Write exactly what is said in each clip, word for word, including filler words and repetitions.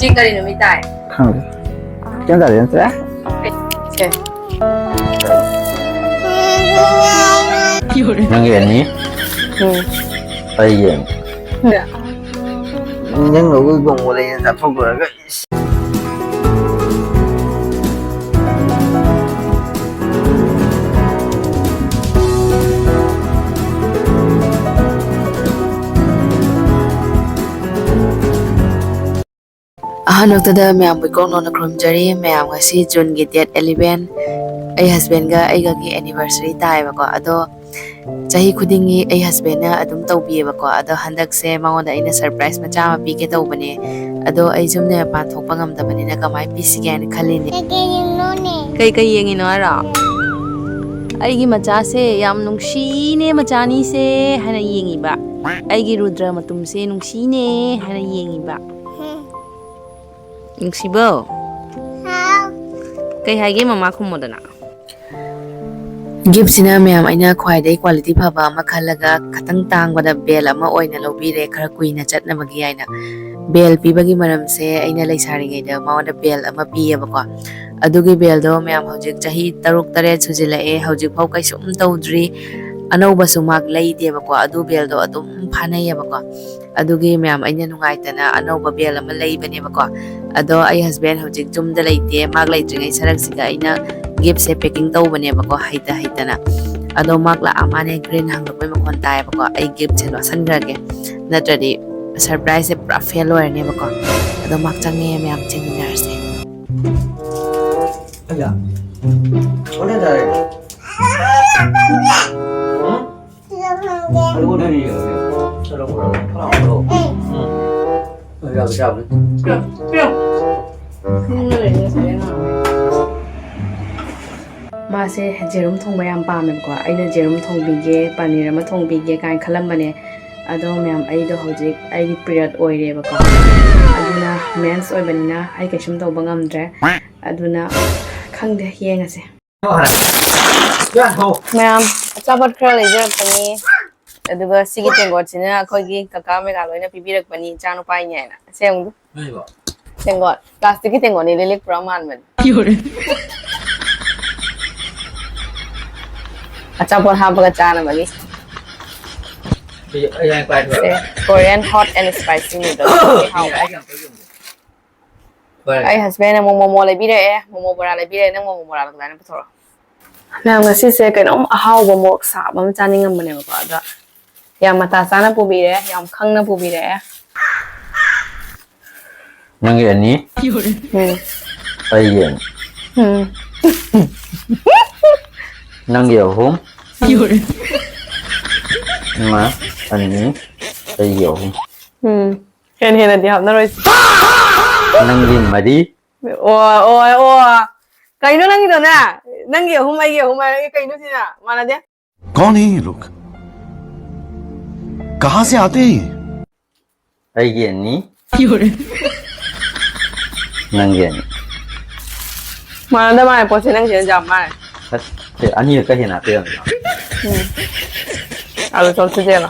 ꯁꯤ ꯀꯔꯤ ꯅꯨꯃꯤꯠ ꯇꯥꯏ? ꯈꯪꯗꯦ꯫ ꯀꯩꯝ ꯇꯥꯗꯦ, ꯅꯠꯇ꯭ꯔꯥ? ꯁꯦ꯫ ꯅꯪꯒꯤ ꯑꯅꯤ, ꯎꯝ꯫ ꯑꯩꯒꯤ ꯑꯅꯤ꯫ ꯅꯪ ꯂꯧꯕ ꯕꯣꯝꯕꯣ ꯂꯩꯅ ꯆꯥꯊꯣꯛꯂꯨꯔꯒ, ꯏꯁ꯫ ꯑꯍꯥꯟꯕꯃꯛꯇꯗ ꯃꯌꯥꯝꯕꯨ ꯏꯀꯣꯛ ꯅꯧꯅ ꯈꯨꯔꯨꯝꯖꯔꯤ꯫ ꯃꯌꯥꯝ, ꯉꯁꯤ Juneꯒꯤ date eleven, ꯑꯩ husbandꯒ ꯑꯩꯒꯒꯤ anniversary ꯇꯥꯏꯌꯦꯕꯀꯣ꯫ ꯑꯗꯣ ꯆꯍꯤ ꯈꯨꯗꯤꯡꯒꯤ ꯑꯩ husbandꯅ ꯑꯗꯨꯝ ꯇꯧꯕꯤꯌꯦꯕꯀꯣ꯫ ꯑꯗꯣ ꯍꯟꯗꯛꯁꯦ ꯃꯉꯣꯟꯗ ꯑꯩꯅ surprise ꯃꯆꯥ ꯑꯃ ꯄꯤꯒꯦ ꯇꯧꯕꯅꯦ꯫ ꯑꯗꯣ ꯑꯩ ꯌꯨꯝꯗ ꯃꯄꯥꯟ ꯊꯣꯛꯄ ꯉꯝꯗꯕꯅꯤꯅ ꯀꯃꯥꯏꯅ ꯄꯤꯁꯤꯒꯦ ꯍꯥꯏꯅ ꯈꯜꯂꯤꯅꯦ꯫ ꯀꯩꯀꯩ ꯌꯦꯡꯅꯣꯅꯦ? ꯀꯩ ꯀꯩ ꯌꯦꯡꯉꯤꯅꯣ ꯍꯥꯏꯔꯣ? ꯑꯩꯒꯤ ꯃꯆꯥꯁꯦ ꯌꯥꯝ ꯅꯨꯡꯁꯤꯅꯦ, ꯃꯆꯥꯅꯤꯁꯦ ꯍꯥꯏꯅ ꯌꯦꯡꯉꯤꯕ꯫ ꯑꯩꯒꯤ ꯔꯨꯗ꯭ꯔ ꯃꯇꯨꯝꯁꯦ ꯅꯨꯡꯁꯤꯅꯦ ꯍꯥꯏꯅ ꯌꯦꯡꯉꯤꯕ꯫ ꯅꯨꯡꯁꯤꯕꯧ꯫ ꯍꯥꯎ꯫ ꯀꯩ ꯍꯥꯏꯒꯦ ꯃꯃꯥ ꯈꯨꯝꯃꯣꯗꯅ? Giftꯁꯤꯅ ꯃꯌꯥꯝ ꯑꯩꯅ ꯈ꯭ꯋꯥꯏꯗꯒꯤ quality ꯐꯕ ꯑꯃ ꯈꯜꯂꯒ ꯈꯇꯪ ꯇꯥꯡꯕꯗ bell ꯑꯃ ꯑꯣꯏꯅ ꯂꯧꯕꯤꯔꯦ, ꯈꯔ ꯀꯨꯏꯅ ꯆꯠꯅꯕꯒꯤ ꯍꯥꯏꯅ꯫ Bell ꯄꯤꯕꯒꯤ ꯃꯔꯝꯁꯦ ꯑꯩꯅ ꯂꯩꯁꯥꯔꯤꯉꯩꯗ ꯃꯉꯣꯟꯗ bell ꯑꯃ ꯄꯤꯌꯦꯕꯀꯣ꯫ ꯑꯗꯨꯒꯤ bellꯗꯣ ꯃꯌꯥꯝ ꯍꯧꯖꯤꯛ ꯆꯍꯤ ꯇꯔꯨꯛ ꯇꯔꯦꯠ ꯁꯨꯖꯤꯜꯂꯛꯑꯦ, ꯍꯧꯖꯤꯛꯐꯥꯎ ꯀꯩꯁꯨꯝ ꯇꯧꯗ꯭ꯔꯤ꯫ ꯑꯅꯧꯕꯁꯨ ꯃꯥ ꯂꯩꯗꯦꯕꯀꯣ, ꯑꯗꯨ bellꯗꯣ ꯑꯗꯨꯝ ꯐꯥꯅꯩꯌꯦꯕꯀꯣ꯫ ꯑꯗꯨꯒꯤ ꯃꯌꯥꯝ ꯑꯩꯅ ꯅꯨꯡꯉꯥꯏꯇꯅ ꯑꯅꯧꯕ bell ꯑꯃ ꯂꯩꯕꯅꯦꯕꯀꯣ꯫ ꯑꯗꯣ ꯑꯩ husband ꯍꯧꯖꯤꯛ ꯌꯨꯝꯗ ꯂꯩꯇꯦ, ꯃꯥ ꯂꯩꯇ꯭ꯔꯤꯉꯩ ꯁꯔꯛꯁꯤꯗ ꯑꯩꯅ giftꯁꯦ packing ꯇꯧꯕꯅꯦꯕꯀꯣ, ꯍꯩꯇ ꯍꯩꯇꯅ꯫ ꯑꯗꯣ ꯃꯥ ꯂꯥꯛꯑ ꯃꯥꯅꯦ green ꯍꯪꯂꯛꯄꯩ ꯃꯈꯣꯟ ꯇꯥꯏꯌꯦꯕꯀꯣ, ꯑꯩ giftꯁꯦ ꯂꯣꯠꯁꯟꯈ꯭ꯔꯒꯦ, ꯅꯠꯇ꯭ꯔꯗꯤ surpriseꯁꯦ ꯄꯨꯔꯥ fail ꯑꯣꯏꯔꯅꯦꯕꯀꯣ꯫ ꯑꯗꯣ ꯃꯥ ꯆꯪꯉꯦ, ꯃꯌꯥꯝ ꯆꯦꯟꯃꯤꯟꯅꯔꯁꯦ꯫ ꯃꯥꯁꯦ ꯖꯦꯔꯨꯝ ꯊꯣꯡꯕ ꯌꯥꯝ ꯄꯥꯝꯃꯦꯕꯀꯣ꯫ ꯑꯩꯅ ꯖꯦꯔꯨꯝ ꯊꯣꯡꯕꯤꯒꯦ, ꯄꯅꯤꯔ ꯑꯃ ꯊꯣꯡꯕꯤꯒꯦ ꯀꯥꯏꯅ ꯈꯜꯂꯝꯕꯅꯦ꯫ ꯑꯗꯣ ꯃꯌꯥꯝ, ꯑꯩꯗꯣ ꯍꯧꯖꯤꯛ ꯑꯩꯒꯤ period ꯑꯣꯏꯔꯦꯕꯀꯣ꯫ ꯑꯗꯨꯅ mens ꯑꯣꯏꯕꯅꯤꯅ ꯑꯩ ꯀꯩꯁꯨꯝ ꯇꯧꯕ ꯉꯝꯗ꯭ꯔꯦ꯫ ꯑꯗꯨꯅ ꯈꯪꯗꯦ, ꯌꯦꯡꯉꯁꯦ꯫ ꯃꯌꯥꯝ, ꯑꯆꯥꯄꯣꯠ ꯈꯔ ꯂꯩꯖꯔꯛꯄꯅꯤ꯫ ꯑꯗꯨꯒ ꯁꯤꯒꯤ ꯇꯦꯡꯀꯣꯠꯁꯤꯅ ꯑꯩꯈꯣꯏꯒꯤ ꯀꯀꯥ ꯃꯦꯒꯥ ꯂꯣꯏꯅ ꯄꯤꯕꯤꯔꯛꯄꯅꯤ, ꯏꯆꯥꯅꯨꯄꯥꯒꯤꯅꯦ ꯍꯥꯏꯅ꯫ ꯁꯦ ꯌꯦꯡꯉꯨ꯫ ꯇꯦꯡꯀꯣꯠ꯫ ꯄ꯭ꯂꯥꯁꯇꯤꯛꯀꯤ ꯇꯦꯡꯀꯣꯠꯅꯤ, ꯂꯤꯛꯂꯤꯛ ꯄꯨꯔꯥ ꯃꯥꯟꯕꯅꯤ꯫ ꯑꯆꯥꯄꯣꯠ ꯍꯥꯞꯄꯒ ꯆꯥꯅꯕꯒꯤ꯫ ꯑꯩ, ꯑꯩ ꯌꯥꯝ ꯄꯥꯏ ꯊꯣꯛꯑꯦ꯫ ꯁꯦ, Korean hot and spicy noodles꯫ ꯍꯥꯎꯕ꯫ ꯑꯩ ꯌꯥꯝ ꯄꯥꯏ ꯌꯦꯡꯒꯦ꯫ ꯍꯣꯏ꯫ ꯑꯩ husband ꯑꯃꯨꯛ ꯃꯣꯃꯣ ꯂꯩꯕꯤꯔꯛꯑꯦ꯫ ꯃꯣꯃꯣ ꯕꯣꯔꯥ ꯂꯩꯕꯤꯔꯛꯑꯦ꯫ ꯅꯪ ꯃꯣꯃꯣ ꯕꯣꯔꯥꯗꯣ ꯀꯗꯥꯏꯅ ꯄꯨꯊꯣꯔꯛꯑꯣ? ꯃꯌꯥꯝ, ꯉꯁꯤꯁꯦ ꯀꯩꯅꯣꯝ ꯑꯍꯥꯎꯕ ꯃꯣꯔꯣꯛ ꯁꯥꯕ ꯑꯃ ꯆꯥꯅꯤꯡꯉꯝꯕꯅꯦꯕꯀꯣ꯫ ꯑꯗ ꯌꯥꯝ ꯃꯇꯥ ꯆꯥꯅ ꯄꯨꯕꯤꯔꯦ, ꯌꯥꯝ ꯈꯪꯅ ꯄꯨꯕꯤꯔꯛꯑꯦ꯫ ꯅꯪꯒꯤ ꯑꯅꯤ꯫ ꯎꯝ꯫ ꯑꯩꯒꯤ ꯑꯅꯤ꯫ ꯎꯝ꯫ ꯅꯪꯒꯤ ꯑꯍꯨꯝ꯫ ꯑꯃ, ꯑꯅꯤ, ꯑꯩꯒꯤ ꯑꯍꯨꯝ꯫ ꯎꯝ꯫ ꯍꯦꯟꯅ ꯍꯦꯟꯅꯗꯤ ꯍꯥꯞꯅꯔꯣꯏꯁꯤ꯫ ꯅꯪꯒꯤ ꯃꯔꯤ꯫ ꯑꯣ, ꯑꯣ, ꯑꯣ꯫ ꯀꯩꯅꯣ ꯅꯪꯒꯤꯗꯣꯅꯦ? ꯅꯪꯒꯤ ꯑꯍꯨꯝ, ꯑꯩꯒꯤ ꯑꯍꯨꯝ ꯍꯥꯏꯔꯒ ꯀꯩꯅꯣ ꯁꯤꯅ? ꯃꯥꯟꯅꯗꯦ꯫ कौन है ये लोग? कहां से आते हैं ये? ꯑꯩꯒꯤ ꯑꯅꯤ꯫ ꯅꯪꯒꯤ ꯑꯅꯤ꯫ ꯃꯥꯟꯅꯗ ꯃꯥꯜꯂꯦ ꯄꯣꯠꯁꯦ, ꯅꯪꯁꯤꯅ ꯌꯥꯝ ꯃꯥꯜꯂꯦ꯫ ꯅꯠꯇꯦ, ꯑꯅꯤꯔꯛꯀ ꯍꯦꯟꯅ ꯍꯥꯞꯄꯤꯔꯝꯃꯦ꯫ ꯎꯝ꯫ ꯑꯗꯨ ꯆꯣꯞꯁꯤꯗꯦꯅ꯫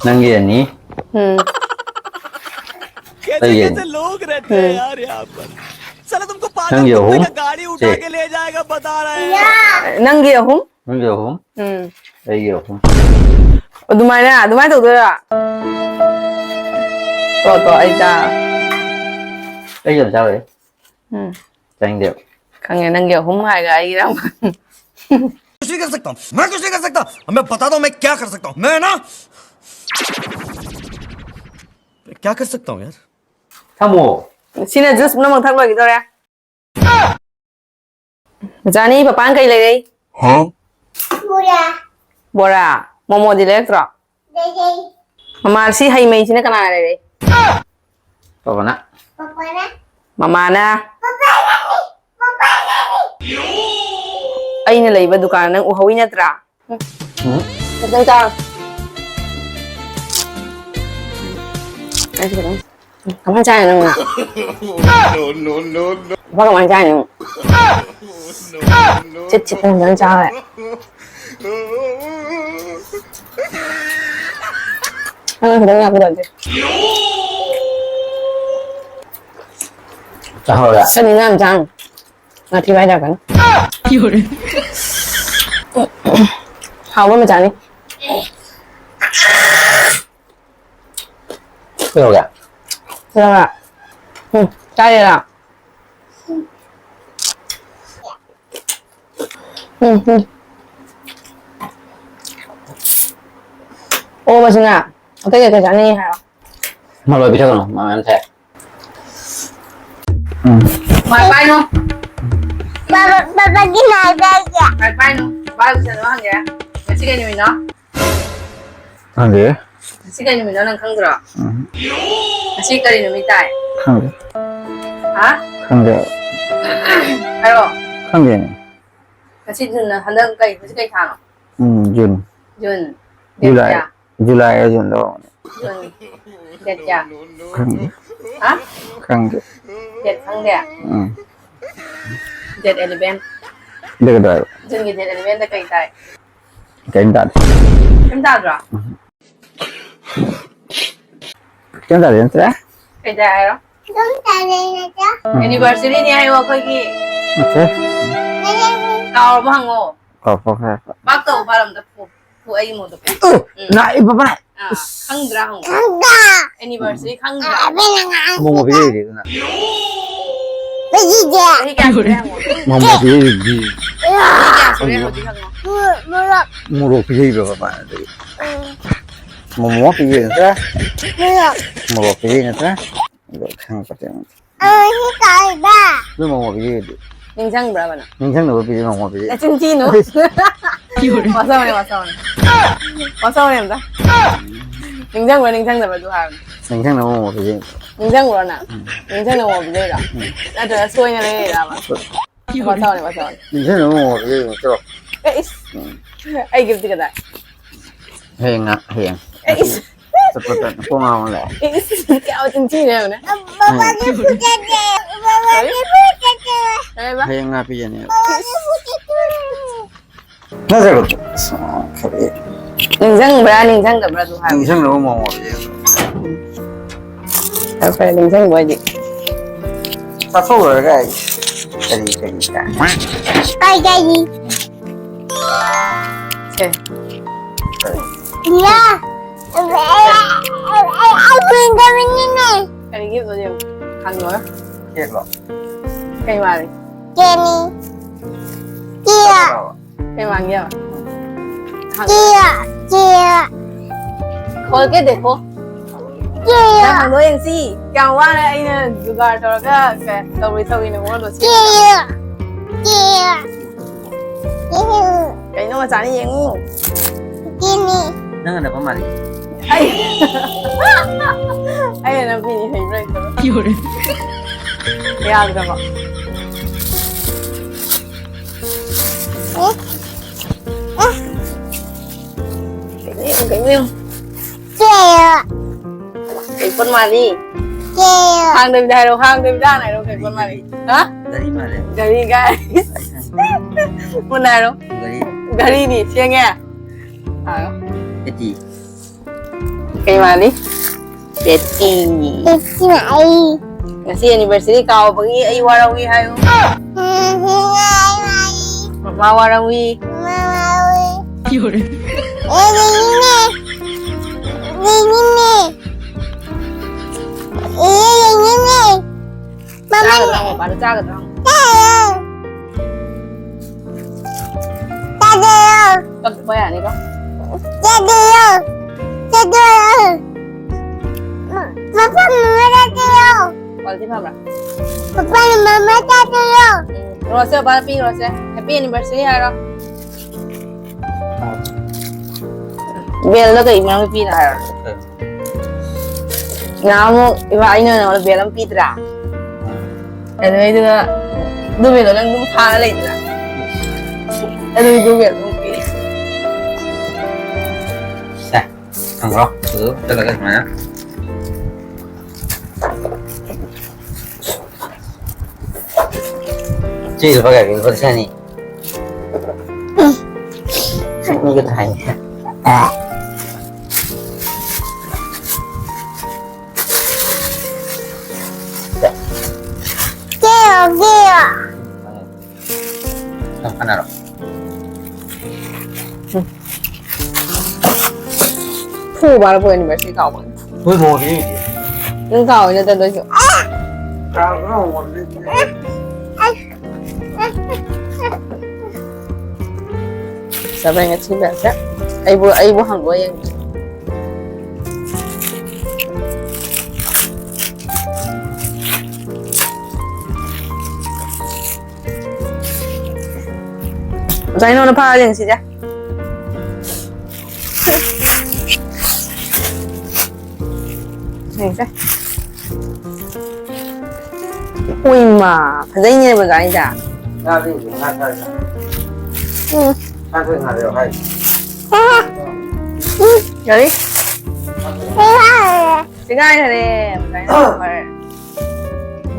ꯅꯪꯒꯤ ꯑꯅꯤ꯫ ꯎꯝ꯫ कैसे कैसे लोग रहते हैं यार यहाँ पर। साला तुमको पागल कुत्ते का गाड़ी उठा के ले जाएगा बता रहा है। ꯅꯪꯒꯤ ꯑꯍꯨꯝ꯫ ꯅꯪꯒꯤ ꯑꯍꯨꯝ꯫ ꯎꯝ꯫ ꯑꯩꯒꯤ ꯑꯍꯨꯝ꯫ ꯑꯗꯨꯃꯥꯏꯅ, ꯑꯗꯨꯃꯥꯏꯅ ꯇꯧꯗꯣꯏꯔꯥ? ꯇꯣ, ꯇꯣ, ꯑꯩ ꯆꯥ-, ꯑꯩ ꯌꯥꯝ ꯆꯥꯔꯣꯏ꯫ ꯎꯝ꯫ ꯆꯥꯅꯤꯡꯗꯦꯕ꯫ ꯈꯪꯉꯦ, ꯅꯪꯒꯤ ꯑꯍꯨꯝ ꯍꯥꯏꯔꯒ ꯑꯩꯒꯤꯅ ꯑꯃ꯫ कुछ नहीं कर सकता हूँ, मैं कुछ नहीं कर सकता। अब मैं बताता हूँ मैं क्या कर सकता हूँ। मैं ना क्या कर सकता हूँ यार। ꯊꯝꯃꯣ꯫ ꯁꯤꯅ juice ꯄꯨꯝꯅꯃꯛ ꯊꯛ ꯂꯣꯏꯈꯤꯗꯧꯔꯦ꯫ ꯃꯆꯥꯅꯤ, ꯄꯄꯥꯅ ꯀꯩ ꯂꯩꯔꯩ? ꯍꯥ? ꯕꯣꯔꯥ꯫ ꯕꯣꯔꯥ꯫ ꯃꯣꯃꯣꯗꯤ ꯂꯩꯔꯛꯇ꯭ꯔꯣ? ꯂꯩꯔꯩ꯫ ꯃꯃꯥ, ꯁꯤ ꯍꯩ ꯃꯍꯤꯁꯤꯅ ꯀꯅꯥꯅ ꯂꯩꯔꯩ? ꯄꯄꯥꯅ꯫ ꯄꯄꯥꯅ꯫ ꯃꯃꯥꯅ꯫ ꯄꯄꯥꯅꯅꯤ꯫ ꯄꯄꯥꯅꯅꯤ꯫ ꯑꯩꯅ ꯂꯩꯕ ꯗꯨꯀꯥꯟ ꯅꯪ ꯎꯍꯧꯏ ꯅꯠꯇ꯭ꯔꯥ? ꯎꯝ꯫ ꯈꯤꯇꯪ ꯆꯥꯔꯣ꯫ ꯑꯩꯁꯨ ꯈꯤꯇꯪ꯫ ꯀꯃꯥꯏꯅ ꯆꯥꯏꯅꯣ ꯅꯪꯅ? No, no, no, no. ꯂꯨꯄꯥ ꯀꯃꯥꯏꯅ ꯆꯥꯏꯅꯣ? ꯆꯤꯠ ꯆꯤꯠ ꯐꯖꯅ ꯆꯥꯔꯦ꯫ ꯅꯪꯅ ꯈꯤꯇꯪ ꯌꯥꯛꯄꯗꯣ ꯑꯗꯨꯗꯤ꯫ ꯆꯥꯍꯧꯔꯦ꯫ ꯆꯠꯅꯤꯡꯉꯥꯏ ꯌꯥꯝ ꯆꯥꯡ꯫ ꯉꯥꯊꯤ ꯋꯥꯏ ꯇꯧꯔꯛꯀꯅꯨ꯫ ꯍꯥꯎꯕ ꯑꯃ ꯆꯥꯅꯤ꯫ ꯀꯩꯗꯧꯔꯒꯦ? ꯀꯩꯗꯧꯔꯦ? ꯎꯝ, ꯆꯥꯏꯔꯤꯔꯣ? ꯎꯝ, ꯎꯝ꯫ ꯑꯣ, ꯃꯁꯤꯅ ꯑꯇꯩ ꯀꯩꯀꯩ ꯆꯥꯅꯤꯡꯉꯤ ꯍꯥꯏꯔꯣ? ꯃꯔꯣꯏ ꯄꯤꯊꯛꯀꯅꯨ, ꯃꯥ ꯃꯌꯥꯝ ꯊꯛꯑꯦ꯫ ꯎꯝ꯫ ꯃꯥꯏ ꯄꯥꯏꯅꯨ꯫ ꯕꯥꯕꯥ, ꯕꯥꯕꯥꯒꯤ ꯅꯥꯏ ꯄꯥꯏꯒꯦ꯫ ꯃꯥꯏ ꯄꯥꯏꯅꯨ꯫ ꯕꯥꯕꯥ ꯀꯣꯏꯁꯟ ꯑꯃ ꯍꯪꯒꯦ꯫ ꯉꯁꯤ ꯀꯩ ꯅꯨꯃꯤꯠꯅꯣ? ꯈꯪꯗꯦ꯫ ꯉꯁꯤ ꯀꯩ ꯅꯨꯃꯤꯠꯅꯣ ꯅꯪ ꯈꯪꯗ꯭ꯔꯣ? ꯎꯝ꯫ ꯉꯁꯤ ꯀꯔꯤ ꯅꯨꯃꯤꯠ ꯇꯥꯏ? ꯈꯪꯗꯦ꯫ ꯍꯥ? ꯈꯪꯗꯦ꯫ ꯍꯥꯏꯔꯣ꯫ ꯈꯪꯗꯦꯅꯦ꯫ ꯉꯁꯤ ꯖꯨꯟ, ꯍꯟꯗꯛ ꯀꯩ, ꯍꯧꯖꯤꯛ ꯀꯩ ꯊꯥꯅꯣ? ꯎꯝ, ꯖꯨꯟ꯫ ꯖꯨꯟ꯫ Date July. ꯀꯌꯥ? ꯖꯨꯂꯥꯏꯔ ꯖꯨꯟꯂ? ꯖꯨꯟ꯫ ꯗꯦꯠ ꯀꯌꯥ? ꯈꯪꯗꯦ꯫ ꯍꯥ? ꯈꯪꯗꯦ꯫ ꯗꯦꯠ ꯈꯪꯗꯦ? ꯎꯝ꯫ Date eleven꯫ ꯗꯦꯠ ꯀꯌꯥ ꯇꯥꯏꯕ? ꯖꯨꯟꯒꯤ ꯗꯦꯠ elevenꯗ ꯀꯩ ꯇꯥꯏ? ꯀꯩꯝ ꯇꯥꯗꯦ꯫ ꯀꯩꯝ ꯇꯥꯗ꯭ꯔꯣ? ꯎꯝ꯫ ꯀꯩꯝ ꯇꯥꯗꯦ ꯅꯠꯇ꯭ꯔꯥ? ꯀꯩ ꯇꯥꯏ ꯍꯥꯏꯔꯣ? ꯀꯩꯝ ꯇꯥꯗꯦ ꯅꯠꯇ꯭ꯔꯥ? ꯎꯝ꯫ Anniversaryꯅꯦ ꯍꯥꯏꯌꯣ ꯑꯩꯈꯣꯏꯒꯤ꯫ ꯅꯠꯇꯦ꯫ ꯀꯥꯎꯔꯕ ꯍꯪꯉꯣ꯫ ꯀꯥꯎꯊꯣꯛꯈ꯭ꯔꯦ꯫ ꯄꯥꯛ ꯇꯧ ꯐꯥꯔꯝꯗ ꯐꯨ꯫ ꯐꯨ ꯑꯩ ꯃꯣꯗꯣ꯫ ꯎ! ꯎꯝ꯫ ꯅꯥꯏ ꯕꯕꯥ! ꯑꯥ, ꯈꯪꯗ꯭ꯔꯥ ꯍꯪꯉꯣ꯫ ꯈꯪꯗꯦ꯫ Anniversary ꯈꯪꯗ꯭ꯔꯥ? ꯑꯃꯨꯛ ꯄꯤꯖꯔꯤꯗꯤ ꯑꯗꯨꯅ꯫ ꯄꯤꯖꯗꯦ꯫ ꯆꯍꯤ ꯀꯌꯥ ꯁꯨꯔꯦ ꯍꯪꯉꯣ꯫ ꯃꯣꯃꯣ ꯄꯤꯖꯔꯤꯗꯤ꯫ ꯆꯍꯤ ꯀꯌꯥ ꯁꯨꯔꯦ ꯍꯪꯉꯣ ꯍꯧꯖꯤꯛ ꯍꯪꯉꯣ꯫ ꯃꯣꯔꯣꯛ꯫ ꯃꯣꯔꯣꯛ ꯄꯤꯖꯩꯕ ꯕꯕꯥꯅ ꯑꯗꯨꯒꯤ꯫ ꯎꯝ꯫ ꯃꯣꯃꯣ ꯄꯤꯖꯩ ꯅꯠꯇ꯭ꯔꯥ? ꯃꯣꯔꯣꯛ꯫ ꯃꯣꯔꯣꯛ ꯄꯤꯖꯩ ꯅꯠꯇ꯭ꯔꯥ? ꯑꯗꯣ ꯈꯪꯉꯛꯄ ꯇꯦꯡ꯫ ꯑ, ꯁꯤ ꯀꯥꯏꯗ? ꯅꯣꯏ ꯃꯣꯃꯣ ꯄꯤꯖꯩꯗꯨꯗꯤ꯫ ꯅꯤꯡꯁꯤꯡꯕ꯭ꯔꯕ ꯅꯪ? ꯅꯤꯡꯁꯤꯡꯅꯕ ꯄꯤꯖꯩ ꯃꯣꯃꯣ ꯄꯤꯖꯩ꯫ ꯅꯆꯤꯟ ꯊꯤꯅꯨ꯫ ꯋꯥꯁꯧꯔꯦ, ꯋꯥꯁꯧꯔꯦ꯫ ꯋꯥꯁꯧꯔꯦ ꯑꯝꯇ꯫ ꯅꯤꯡꯁꯤꯡꯕ꯭ꯔꯥ ꯅꯤꯡꯁꯤꯡꯗꯕ꯭ꯔꯥ ꯑꯗꯨ ꯍꯥꯏꯕꯅꯦ꯫ ꯅꯤꯡꯁꯤꯡꯅꯕ ꯃꯣꯃꯣ ꯄꯤꯖꯩ꯫ ꯅꯤꯡꯁꯤꯡꯕ꯭ꯔꯣ ꯅꯪ? ꯎꯝ꯫ ꯅꯤꯡꯁꯤꯡꯅꯕ ꯃꯣꯃꯣ ꯄꯤꯖꯩꯔꯣ? ꯎꯝ꯫ ꯅꯠꯇ꯭ꯔꯒ ꯁꯣꯏꯅ ꯂꯩꯔꯤꯔꯕ? ꯁꯣꯏ-꯫ ꯋꯥꯁꯧꯔꯦ, ꯋꯥꯁꯧꯔꯦ꯫ ꯅꯤꯡꯁꯤꯡꯅꯕ ꯃꯣꯃꯣ ꯄꯤꯖꯩ ꯅꯠꯇ꯭ꯔꯣ? ꯑꯦ, ꯏꯁ꯫ ꯎꯝ꯫ ꯑꯩ gift ꯀꯗꯥꯏ? ꯍꯌꯦꯡ ꯉꯥ-, ꯍꯌꯦꯡ꯫ ꯑꯦ, ꯏꯁ꯫ ꯆꯠꯄꯗ ꯀꯣꯛ ꯉꯥꯎꯔ ꯂꯥꯛꯑꯦ꯫ ꯑꯦ, ꯏꯁ, ꯀꯌꯥ ꯃꯆꯤꯟ ꯊꯤꯔꯦ ꯌꯦꯡꯉꯨꯅꯦ꯫ ꯕꯕꯥꯒꯤ ꯐꯨꯆꯠꯁꯦ, ꯕꯕꯥꯒꯤ ꯐꯨꯆꯠꯁꯦ꯫ ꯀꯔꯤꯕ? ꯍꯌꯦꯡ ꯉꯥ ꯄꯤꯖꯅꯦꯕ꯫ ꯕꯕꯥꯒꯤ ꯐꯨꯆꯠꯁꯦ꯫ ꯅꯠꯇ꯭ꯔꯒ, ꯑꯁ, ꯈꯔ ꯅꯤꯡꯁꯤꯡꯕ꯭ꯔꯥ, ꯅꯤꯡꯁꯤꯡꯗꯕ꯭ꯔꯥ ꯑꯗꯨ ꯍꯥꯏꯌꯨ꯫ ꯅꯤꯡꯁꯤꯡꯅꯕ ꯃꯑꯣꯡ ꯑꯃ ꯌꯦꯡꯉꯣ꯫ ꯐꯔꯦ, ꯐꯔꯦ, ꯅꯤꯡꯁꯤꯡꯕ ꯑꯣꯏꯗꯤ꯫ ꯆꯥꯊꯣꯛꯎꯔꯒ ꯑꯩ ꯀꯔꯤ ꯀꯔꯤ ꯀꯥꯏ꯫ ꯀꯥꯏ ꯀꯥꯏꯒꯤ? ꯁꯦ꯫ ꯏꯌꯥ꯫ ꯑꯩ ꯐꯣꯟ ꯇꯧꯅꯤꯡꯉꯦ꯫ ꯀꯔꯤꯒꯤ ꯐꯣꯟ ꯌꯦꯡꯉꯨ? ꯍꯪꯉꯣ꯫ ꯀꯦꯛꯂꯣ? ꯀꯩ ꯃꯥꯜꯂꯤ? ꯀꯦꯛꯅꯤ꯫ ꯀꯤꯌꯥ꯫ ꯀꯩ ꯃꯥꯟꯒꯦꯕ? ꯍꯪꯉꯣ꯫ ꯀꯤꯌꯥ꯫ ꯀꯤꯌꯥ꯫ ꯈꯣꯜ ꯀꯦ ꯗꯦꯈꯣ꯫ ꯀꯤꯌꯥ꯫ ꯅꯪ ꯍꯪꯗꯣꯛ ꯌꯦꯡꯁꯤ꯫ ꯀꯌꯥꯝ ꯋꯥꯅ ꯑꯩꯅ ꯖꯨꯒꯥꯔ ꯇꯧꯔꯒ ꯀ-, ꯇꯧꯔꯤ ꯇꯧꯔꯤꯅꯦ ꯃꯉꯣꯟꯗ ꯁꯤ꯫ ꯀꯤꯌꯥ꯫ ꯀꯤꯌꯥ꯫ ꯀꯤꯌꯥ꯫ ꯀꯩꯅꯣ ꯃꯆꯥꯅꯤ ꯌꯦꯡꯉꯨ꯫ ꯀꯤꯅꯤ꯫ ꯅꯪ ꯅꯄꯥ ꯃꯥꯜꯂꯤ꯫ ꯑꯩ, ꯑꯩꯅ ꯅꯝꯕꯤꯅꯤ ꯍꯩꯕ꯭ꯔꯥ ꯍꯩꯇꯕ꯭ꯔꯥ? ꯌꯥꯗ꯭ꯔꯕꯣ? ꯀꯩꯅꯣ ꯌꯦꯡꯉꯨ, ꯀꯩꯅꯣ ꯌꯦꯡꯉꯨ꯫ ꯀꯦꯌꯣ꯫ ꯀꯩ ꯄꯣꯠ ꯃꯥꯜꯂꯤ? ꯀꯦꯌꯣ꯫ ꯍꯥꯡꯗꯕꯤꯗ ꯍꯥꯏꯔꯣ, ꯍꯥꯡꯗꯕꯤꯗ ꯍꯥꯟꯅ ꯍꯥꯏꯔꯣ, ꯀꯩ ꯄꯣꯠ ꯃꯥꯜꯂꯤ? ꯍꯥ? ꯒꯥꯔꯤ ꯃꯥꯜꯂꯦ꯫ ꯒꯥꯔꯤ ꯀꯥꯏ? ꯃꯨꯟꯅ ꯍꯥꯏꯔꯣ꯫ ꯒꯥꯔꯤ꯫ ꯒꯥꯔꯤꯅꯤ, ꯁꯦꯡꯉꯦ? ꯍꯥꯏꯔꯣ꯫ ꯄꯦꯇꯤ꯫ ꯀꯩ ꯃꯥꯜꯂꯤ? ꯄꯦꯇꯤ꯫ ꯄꯦꯇꯤ ꯃꯥꯜꯂꯤ꯫ ꯉꯁꯤ anniversary ꯀꯥꯎꯕꯒꯤ ꯑꯩ ꯋꯥꯔꯧꯏ ꯍꯥꯏꯌꯨ꯫ ꯉꯁꯤ ꯑꯩ ꯋꯥꯔꯧꯏ꯫ ꯃꯃꯥ ꯋꯥꯔꯧꯏ꯫ ꯃꯃꯥ ꯋꯥꯔꯧꯏ꯫ ꯑꯩ ꯌꯦꯡꯅꯤꯡꯉꯦ꯫ ꯌꯦꯡꯅꯤꯡꯉꯦ꯫ ꯑꯩ ꯌꯦꯡꯅꯤꯡꯉꯦ꯫ ꯃꯃꯥ ꯆꯥꯒꯗ꯭ꯔꯣ? ꯃꯄꯥꯗ ꯆꯥꯒꯗ꯭ꯔꯣ? ꯆꯥꯔꯣ꯫ ꯆꯥꯗꯣꯏꯔꯣ? ꯀꯛꯄ ꯌꯥꯅꯤꯀꯣ? ꯆꯥꯗꯣꯏꯔꯣ? ꯆꯥꯗꯣꯏꯔꯣ? ꯃ-, ꯃꯐꯝ ꯑꯃ ꯆꯥꯗꯣꯏꯔꯣ? ꯀ꯭ꯋꯥꯂꯤꯇꯤ ꯐꯕ꯭ꯔꯥ? ꯃꯐꯝ ꯑꯃ ꯆꯥꯗꯣꯏꯔꯣ? ꯎꯝ, ꯔꯣꯁꯁꯦ ꯃꯄꯥꯗ ꯄꯤꯔꯣꯁꯦ꯫ Happy anniversary ꯍꯥꯏꯔꯣ꯫ ꯕꯦꯜꯗꯣ ꯀꯩ ꯃꯔꯝꯒꯤ ꯄꯤꯅꯣ ꯍꯥꯏꯔꯣ? ꯅꯍꯥꯟꯃꯨꯛ ꯏꯃꯥ ꯑꯩꯅ ꯅꯉꯣꯟꯗ ꯕꯦꯜ ꯑꯃ ꯄꯤꯗ꯭ꯔꯥ? ꯑꯗꯨꯗꯩꯗꯨꯗ ꯑꯗꯨ ꯕꯦꯜꯗꯣ ꯅꯪ ꯑꯗꯨꯝ ꯐꯥꯔ ꯂꯩꯗꯅ? ꯑꯗꯨꯒꯤ ꯑꯗꯨ ꯕꯦꯜꯗꯣ ꯑꯃꯨꯛ ꯄꯤꯔꯦ꯫ ꯁꯦ, ꯊꯝꯈ꯭ꯔꯣ꯫ ꯑꯗꯨ ꯆꯠꯂꯒ ꯁꯨꯃꯥꯏꯅ꯫ ꯁꯤ ꯂꯨꯄꯥ ꯀꯌꯥ ꯄꯤ? ꯂꯨꯄꯥ ꯂꯤꯁꯤꯡ ꯑꯅꯤ꯫ ꯃꯤꯒ ꯊꯥꯏꯅꯦ꯫ ꯅꯪ ꯐꯅꯔꯣ꯫ ꯐꯨꯕ ꯍꯥꯏꯔꯛꯄ university ꯀꯥꯎꯕꯅꯤ꯫ ꯍꯣꯏ, ꯃꯣ ꯍꯦ꯫ ꯅꯪ ꯀꯥꯎꯋꯦ ꯅꯠꯇ꯭ꯔ ꯑꯗꯨ ꯑꯣꯏꯁꯨ꯫ ꯀꯥꯎꯕ꯭ꯔꯣ? ꯆꯠꯂꯦ ꯉꯁꯤ ꯕꯦꯜꯁꯦ꯫ ꯑꯩꯕꯨ, ꯑꯩꯕꯨ ꯍꯪꯕ ꯌꯦꯡꯒꯦ꯫ ꯉꯁꯥꯏ ꯅꯉꯣꯟꯗ ꯐꯥꯔ ꯌꯦꯡꯁꯤꯁꯦ꯫ ꯌꯦꯡꯁꯦ꯫ ꯎꯏꯃꯥ, ꯐꯖꯩꯅꯦ ꯕꯖꯥꯔꯁꯦ꯫ ꯉꯥꯗꯤ ꯉꯥ ꯊꯥꯛꯏ꯫ ꯎꯝ꯫ ꯉꯥ ꯊꯣꯏ ꯉꯥ ꯂꯩꯔꯣ ꯍꯥꯏ꯫ ꯎꯝ, ꯀꯔꯤ? ꯁꯤꯒꯥꯏꯈꯔꯦ, ꯕꯖꯥꯔ ꯅꯝꯕꯔ꯫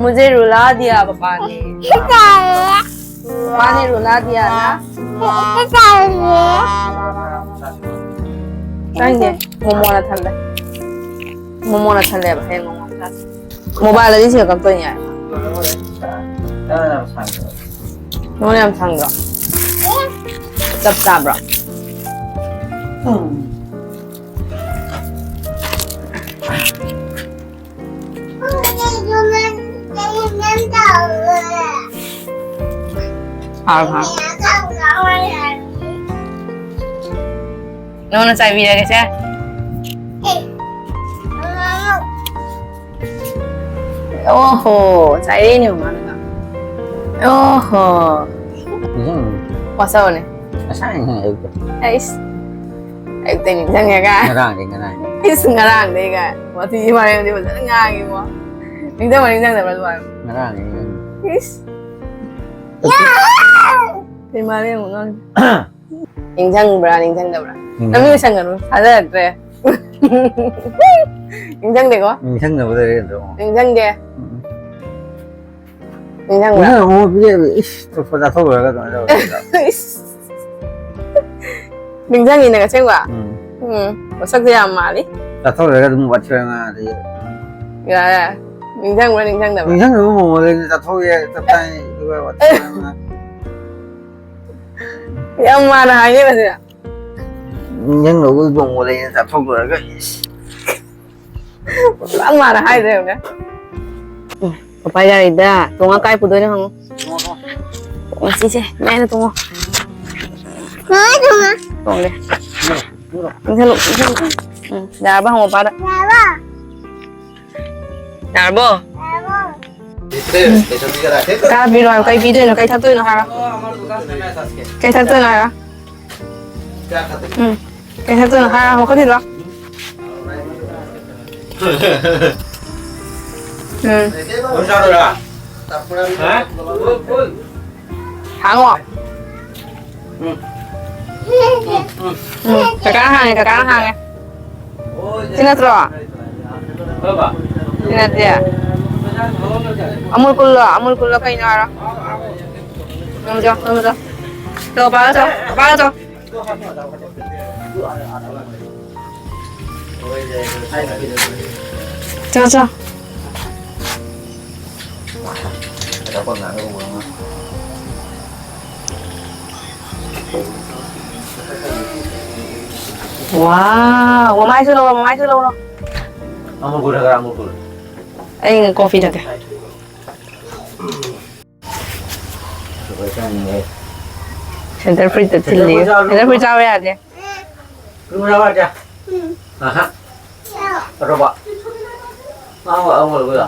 मुझे रुला दिया पापा ने। पापा ने रुला दिया ना। ꯆꯪꯗꯦ꯫ ꯃꯣꯃꯣꯅ ꯊꯜꯂꯦ꯫ ꯃꯣꯃꯣꯅ ꯊꯜꯂꯦꯕ꯫ ꯍꯌꯦꯡ ꯃꯣꯃꯣ ꯆꯥꯁꯤ꯫ ꯃꯣꯕꯥꯏꯜꯗꯗꯤ ꯁꯤꯗ ꯀꯛꯇꯣꯏꯅꯦ꯫ ꯅꯉꯣꯟꯗ ꯌꯥꯝ ꯁꯥꯡꯗ꯭ꯔꯣ? ꯆꯞ ꯆꯥꯕ꯭ꯔꯣ? ꯍꯥꯎꯔꯕ? ꯅꯉꯣꯟꯗ ꯆꯥꯏꯕꯤꯔꯒꯦꯁꯦ꯫ ꯑꯣꯍꯣ, ꯆꯥꯏꯔꯦꯅꯦ ꯃꯃꯥꯅꯒ꯫ ꯑꯣꯍꯣ꯫ ꯎꯝ꯫ ꯋꯥꯁꯛꯑꯣꯅꯦ꯫ ꯉꯁꯥꯏꯅꯦ ꯑꯌꯨꯛꯇ꯫ ꯑꯩꯁ꯫ ꯑꯌꯨꯛꯇ ꯅꯤꯡꯁꯤꯡꯉꯦ ꯀꯥꯏ꯫ ꯉꯔꯥꯡꯗꯤ, ꯉꯔꯥꯡꯗꯤ꯫ ꯏꯁ, ꯉꯔꯥꯡꯗꯩ ꯀꯥꯏ꯫ ꯋꯥꯊꯤ ꯋꯥꯔꯦꯝꯗꯤ ꯐꯖꯅ ꯉꯥꯡꯉꯤꯕꯣ꯫ ꯅꯤꯡꯁꯤꯡꯕ ꯅꯤꯡꯁꯤꯡꯗꯕ꯭ꯔꯥ ꯑꯗꯨꯃꯥꯏꯅ? ꯉꯔꯥꯡꯗꯤ ꯅꯤꯡꯁꯤꯡꯉꯦ꯫ ꯏꯁ꯫ ꯀꯩ ꯃꯥꯜꯂꯦ ꯌꯦꯡꯉꯣ ꯑꯉꯥꯡꯁꯦ꯫ ꯅꯤꯡꯁꯤꯡꯕ꯭ꯔꯥ, ꯅꯤꯡꯁꯤꯡꯗꯕ꯭ꯔꯥ? ꯅꯤꯡꯁꯤꯡꯉꯦ꯫ ꯅꯃꯤꯠ ꯎꯏꯁꯟꯒꯅꯨ, ꯊꯥꯖꯔꯛꯇ꯭ꯔꯦ꯫ ꯅꯤꯡꯁꯤꯡꯗꯦꯀꯣ? ꯅꯤꯡꯁꯤꯡꯗꯕ ꯂꯩꯔꯦ ꯑꯗꯣ꯫ ꯅꯤꯡꯁꯤꯡꯗꯦ꯫ ꯎꯝ꯫ ꯅꯤꯡꯁꯤꯡꯕ꯭ꯔꯥ? ꯅꯤꯡꯁꯤꯡꯉꯣ, ꯄꯤꯖꯕ, ꯏꯁ, ꯆꯥꯊꯣꯛ ꯂꯣꯏꯔꯒ ꯑꯗꯨꯃꯥꯏꯅ ꯇꯧꯔꯒ꯫ ꯏꯁ꯫ ꯅꯤꯡꯁꯤꯡꯉꯤ ꯅꯪ ꯑꯁꯦꯡꯕ? ꯎꯝ꯫ ꯎꯝ꯫ ꯃꯁꯛꯁꯦ ꯌꯥꯝ ꯃꯥꯜꯂꯤ꯫ ꯆꯥꯊꯣꯛ ꯂꯣꯏꯔꯒ ꯑꯗꯨꯝ ꯋꯥꯊꯤ ꯋꯥꯔꯦꯝ ꯉꯥꯡꯉꯗꯤ꯫ ꯌꯥꯔꯦ, ꯌꯥꯔꯦ꯫ ꯅꯤꯡꯁꯤꯡꯕ꯭ꯔꯥ, ꯅꯤꯡꯁꯤꯡꯗꯕ꯭ꯔꯥ? ꯅꯤꯡꯁꯤꯡꯗꯕ ꯃꯑꯣꯡꯗ ꯆꯥꯊꯣꯛꯑꯦ, ꯆꯞ ꯆꯥꯏ, ꯑꯗꯨꯒ ꯋꯥꯊꯤ ꯉꯥꯡꯉꯦ꯫ ꯌꯥꯝ ꯃꯥꯟꯅ ꯍꯥꯏꯅꯩ ꯃꯁꯤꯗ꯫ ꯅꯤꯡꯁꯤꯡꯗꯕ ꯃꯑꯣꯡꯗ ꯑꯩꯅ ꯆꯥꯊꯣꯛ ꯂꯣꯏꯔꯒ, ꯏꯁ꯫ ꯄꯨꯔꯥ ꯃꯥꯟꯅ ꯍꯥꯏꯗ꯭ꯔꯦ ꯌꯦꯡꯉꯨꯅꯦ꯫ ꯎꯝ, ꯄꯄꯥ ꯌꯥꯔꯤꯗ꯫ ꯇꯣꯡꯉ ꯀꯥꯏ ꯄꯨꯗꯣꯏꯅꯣ ꯍꯪꯉꯨ꯫ ꯉꯁꯤꯁꯦ, ꯅꯪꯅ ꯇꯣꯡꯉꯣ꯫ ꯇꯣꯡꯉꯦ꯫ ꯏꯟꯁꯜꯂꯨ, ꯏꯟꯁꯜꯂꯨ꯫ ꯎꯝ, ꯌꯥꯔꯕ ꯍꯪꯉꯣ ꯄꯥꯗ꯫ ꯌꯥꯔꯕꯣ? ꯀꯥ ꯄꯤꯔꯣ ꯍꯥꯏꯕ, ꯀꯩ ꯄꯤꯗꯣꯏꯅꯣ? ꯀꯩ ꯊꯛꯇꯣꯏꯅꯣ ꯍꯥꯏꯔꯣ꯫ ꯀꯩ ꯊꯛꯇꯣꯏꯅꯣ ꯍꯥꯏꯔꯣ꯫ ꯎꯝ꯫ ꯀꯩ ꯊꯛꯇꯣꯏꯅꯣ ꯍꯥꯏꯔꯣ, ꯃꯈꯨꯠ ꯊꯤꯜꯂꯣ꯫ ꯎꯝ꯫ ꯍꯥꯡꯉꯣ꯫ ꯎꯝ꯫ ꯎꯝ꯫ ꯀꯀꯥꯅ ꯍꯥꯡꯉꯦ, ꯀꯀꯥꯅ ꯍꯥꯡꯉꯦ꯫ ꯁꯤ ꯅꯠꯇ꯭ꯔꯣ? ꯁꯤ ꯅꯠꯇꯦ꯫ ꯑꯃꯨꯜ ꯀꯨꯜꯂꯣ, ꯑꯃꯨꯜ ꯀꯨꯜꯂꯣ ꯀꯩꯅꯣ ꯍꯥꯏꯔꯣ꯫ ꯅꯪ ꯆꯣ, ꯅꯪ ꯆꯣ꯫ ꯆꯣ, ꯄꯥꯏꯔꯣ ꯆꯣ, ꯄꯥꯏꯔꯣ ꯆꯣ꯫ ꯆꯣ, ꯆꯣ꯫ ꯋꯥꯎ, ꯃꯃꯥꯏꯁꯨ ꯂꯧꯔꯣ, ꯃꯃꯥꯏꯁꯨ ꯂꯧꯔꯣ꯫ ꯑꯃꯨꯜ ꯀꯨꯜ ꯈꯔ, ꯑꯃꯨꯜ ꯀꯨꯜ꯫ ꯑꯩ ꯀꯣꯐꯤ ꯊꯛꯀꯦ꯫ ꯁꯦꯟꯇꯔ ꯐ꯭ꯔꯤꯠꯇ ꯊꯤꯜꯂꯤ꯫ ꯁꯦꯟꯇꯔ ꯐ꯭ꯔꯤꯠ ꯆꯥꯕ ꯌꯥꯗꯦ꯫ ꯑꯍꯥ꯫ ꯑꯇꯣꯞꯄ꯫ ꯑꯃꯨꯜ, ꯑꯃꯨꯜ ꯀꯨꯜ꯫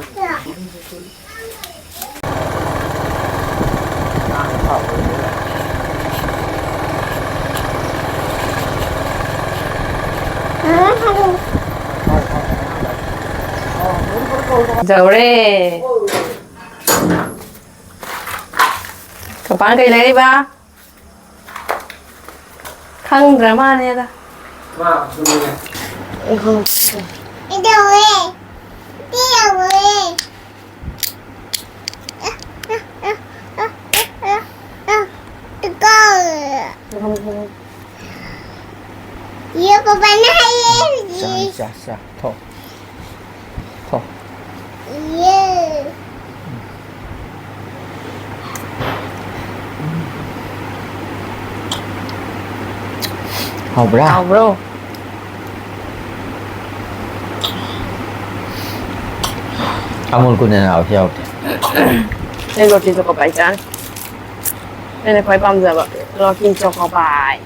ꯌꯧꯔꯦ꯫ ꯀꯄꯥꯟ ꯀꯩ ꯂꯩꯔꯤꯕ? ꯈꯪꯗ꯭ꯔ ꯃꯥꯅꯦꯗ꯫ ꯀꯩꯗꯧꯋꯦ? ꯀꯩꯗꯧꯋꯦ? ꯇꯨꯀꯣ꯫ ꯌꯦ ꯄꯄꯥꯅ ꯍꯥꯏꯌꯦ ꯍꯧꯖꯤꯛ꯫ ꯆꯥ, ꯆꯥ, ꯆꯥ꯫ ꯊꯣ꯫ ꯊꯣ꯫ ꯌꯦ ꯍꯥꯎꯕ꯭ꯔꯥ? ꯍꯥꯎꯕ꯭ꯔꯣ? ꯑꯃꯨꯜ ꯀꯨꯟꯅ ꯍꯥꯎꯁꯤ ꯌꯥꯎꯗꯦ꯫ ꯑꯩ ꯔꯣꯇꯤ ꯆꯣꯀꯣꯄꯥꯏ ꯆꯥꯅꯤ꯫ ꯑꯩꯅ ꯈ꯭ꯋꯥꯏ ꯄꯥꯝꯖꯕ ꯔꯣꯇꯤ ꯆꯣꯀꯣꯄꯥꯏ꯫